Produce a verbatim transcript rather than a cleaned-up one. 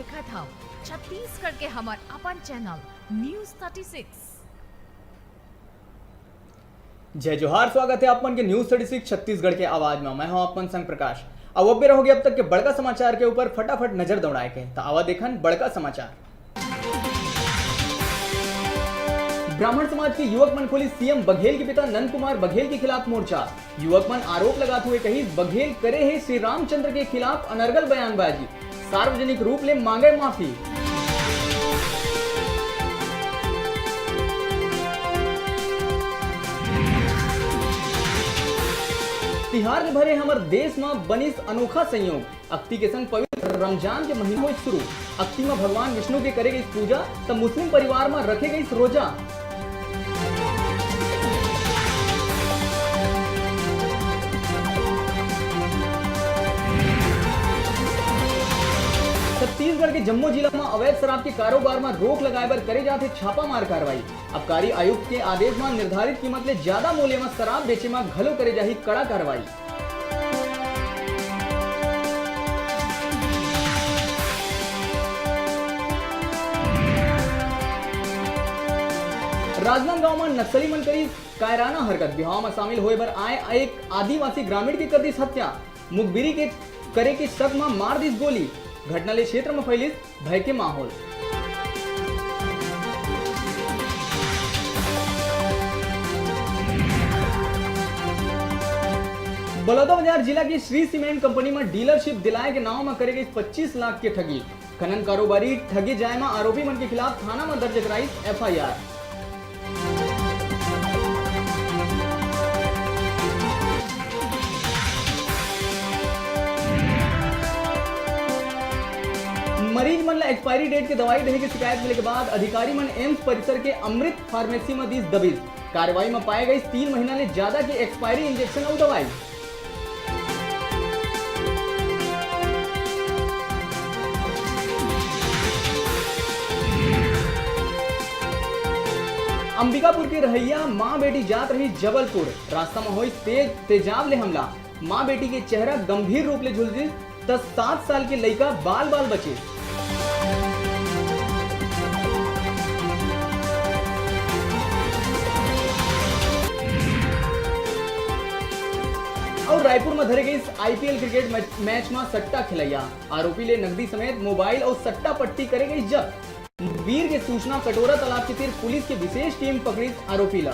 देखत हव छत्तीसगढ़ के हमर अपन चैनल न्यूज़ थर्टी सिक्स। जय जोहार, स्वागत हे आप मन के न्यूज़ थर्टी सिक्स छत्तीसगढ़ के आवाज में। मैं हूं आप मन संग प्रकाश। अब, अब भी रहोगे अब तक के बड़का समाचार के ऊपर फटाफट नजर दौड़ाए के। त आवा देखन बड़का समाचार। ब्राह्मण समाज के युवक मन खोलिस सीएम बघेल के पिता नंद कुमार बघेल के खिलाफ मोर्चा। युवक मन आरोप लगात हुए कहिस, बघेल करे हे श्री रामचंद्र के खिलाफ अनर्गल बयानबाजी, सार्वजनिक रूप ले मांगे माफी। तिहार ले भरे हमर देश म बनिस अनोखा संयोग, अक्ति के संग पवित्र रमजान के महीना होइस शुरू। अक्ति म भगवान विष्णु के करे गइस पूजा, त मुस्लिम परिवार म रखे गइस रोजा। छत्तीसगढ़ के जम्मो जिला म अवैध शराब के कारोबार म रोक लगाए बर करे जात हे छापामार कार्रवाई। आबकारी आयुक्त के आदेश म निर्धारित कीमत ले ज्यादा मूल्य म शराब बेचे म घलो करे जाही कड़ा कार्रवाई। राजनांदगांव म नक्सली मन करिस कायराना हरकत, बिहाव म शामिल होए बर आए एक आदिवासी ग्रामीण के कर दिस हत्या, मुखबिरी के करे के शक म मार दिस गोली। घटना ले क्षेत्र म फैलिस भय के माहौल। बलौदाबाजार जिला के श्री सीमेंट कंपनी म डीलरशिप दिलाए के नाव म करे गइस पच्चीस लाख के ठगी। खनन कारोबारी ठगे जाए म आरोपी मन के खिलाफ थाना म दर्ज कराइस एफआईआर। मरीज मन ल एक्सपायरी डेट के दवाई देहे के शिकायत मिले के बाद अधिकारी मन एम्स परिसर के अमृत फार्मेसी म दिस दबिश। कार्रवाई म पाए गइस तीन महीना ले ज्यादा के एक्सपायरी इंजेक्शन अउ दवाई। अंबिकापुर के रहइया मां बेटी जात रहिस जबलपुर, रास्ता म होइस तेज तेजाब ले हमला। मां बेटी के चेहरा गंभीर रूप ले झुलसिस, त सात साल के लइका बाल बाल बचिस। अउ रायपुर म धरे गइस आईपीएल क्रिकेट मैच, मैच म सट्टा खेलइया आरोपी ले नकदी समेत मोबाइल अउ सट्टा पट्टी करे गइस जब्त। वीर के सूचना कटोरा तालाब के तीर पुलिस के विशेष टीम पकड़िस आरोपी ला।